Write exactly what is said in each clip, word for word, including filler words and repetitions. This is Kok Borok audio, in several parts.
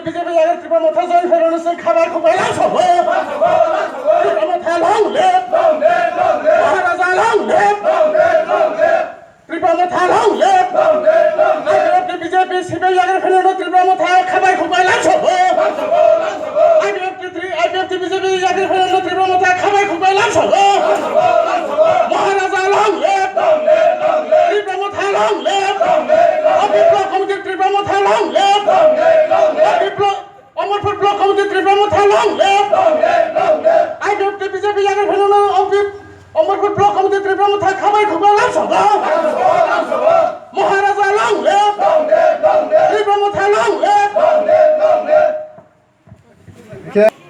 B J P yagar Tipra Motha join phailano chwng khabai khukbai lamsogo. Tipra Motha long live. Maharaja long live. Tipra Motha long live. I P F T B J P C P I yagar phailano Tipra Motha khabai khukbai lamsogo. I P F T three, I P F T B J P yagar phailano Tipra Motha khabai khukbai lamsogo. Maharaja long live. Tipra Motha long live. Abiplo committee Tipra Motha long live. Abiplo Amarpur Block Committee Tipra Motha long live! Long live, long live! I P F T B J P yagar phailano Amarpur Block Committee Tipra Motha khabai khukbai lamsogo! Maharaja long live! Long live, long live! Tipra Motha long live! Long live, long live!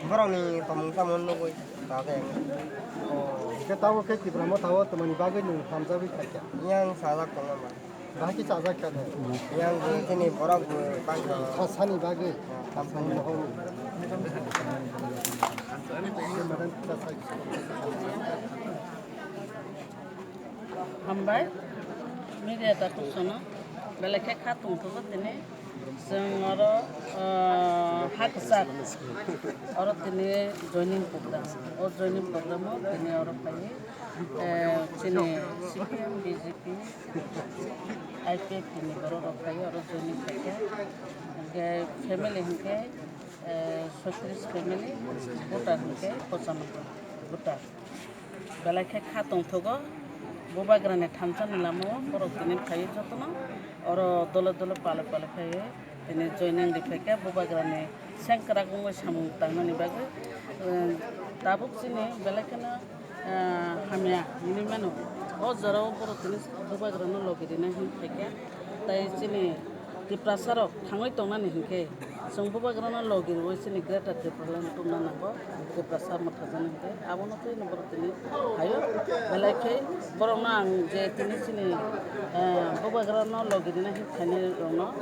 Borokni tongmung tamo nugwi bagwi. Hwnkhe tabuk khe Tipra Motha o twmani bagwi nwng hamjagwi khaikha? Yang sajak tongma ba. Bahai khe chajak kha de. Yang bo chini borok bo bangkha. Sa-, sani bagwi. Sani mohor. Hambai, media takhuk sono, belai khe kha tongthogo tini. Chwng oro, ah, ha kwchak, oro tini joining program. O joining program o tini oro phaiwi, eh, chini C P M, B J P, I P F T ni borok rok phaiwi oro joining khaikha. Hwnkhe family hwnkhe, eh, soitris family, voter hwnkhe pochanoboi voter. Belai khe kha tongthogo, Bubagrani thansa ni lama o borok tini phaiwi jotono oro dole dole pale pale phaiwi tini joining riphaikha Bubagrani sengkrak wngwi samung tangnani bagwi. Eh, tabuk chini belai kheno, eh, hamya hinwi mano. O jora o borok tini Bubagrano logi rina hinwi phaikha. Tai chini Tiprasa rok thangwi tongnani hinkhe chwng Bubagrano logi rwui chini Greater Tipraland tubuna nango, Tiprasa mwthajani hinkhe abono twi borok tini phaio. Belai khe borokno ang je tini chini, eh, Bubagrano logi rina hinkhe phainai rokno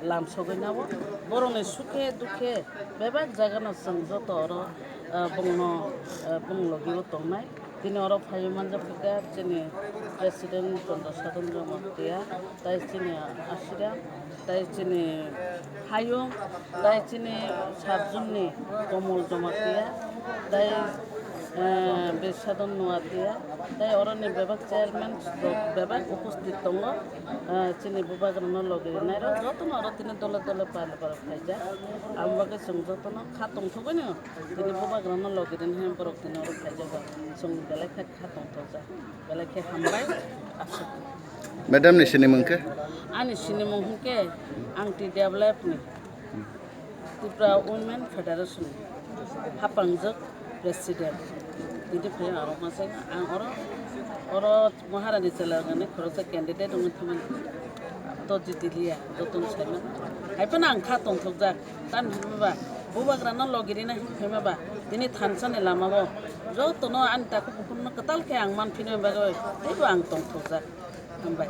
lamsogwi nabo borokni sukhe dukhe bebak jagano chwng joto oro, eh, bongno, eh, bong logi o tongnai. Tini oro phaiwi manjak kha chini President Chandra Sadhan Jamatia, tai chini Ashiram, tai chini Hayung, tai chini Sabjumni Komol Jamatia, tai, eh, Birsadhan Noatia, tai oroni bebak chairman rok bebak uposthit tongo, eh, chini Bubagrano logi rinairok jotono oro tini dole dole pale borok phaijak. Ang bagwi chwng jotono kha tongthogwino. Tini Bubagrano logi rini hai borok tini oro phaijago. Chwng belai khe kha tongthokjak. Belai khe hambai, aswk. Madam ni sinimung khe? Ani sinimung hwnkhe ang T W F ni Tripura Women Federation hapangjak president. Tini phai ang oro masa ang oro, oro Maharani chwla gani khoroksa candidate wngwi thangmani. To jitiliya, jotono saimano. Hai phano ang kha tongthokjak. Tamni hwnba, Bubagrano logi rina hwnwi phaima ba, tini thansa ni lama o jotono ani takhuk bukhukno kwtal khe ang man phino bagwi, teibo ang tongthokjak. Hambai.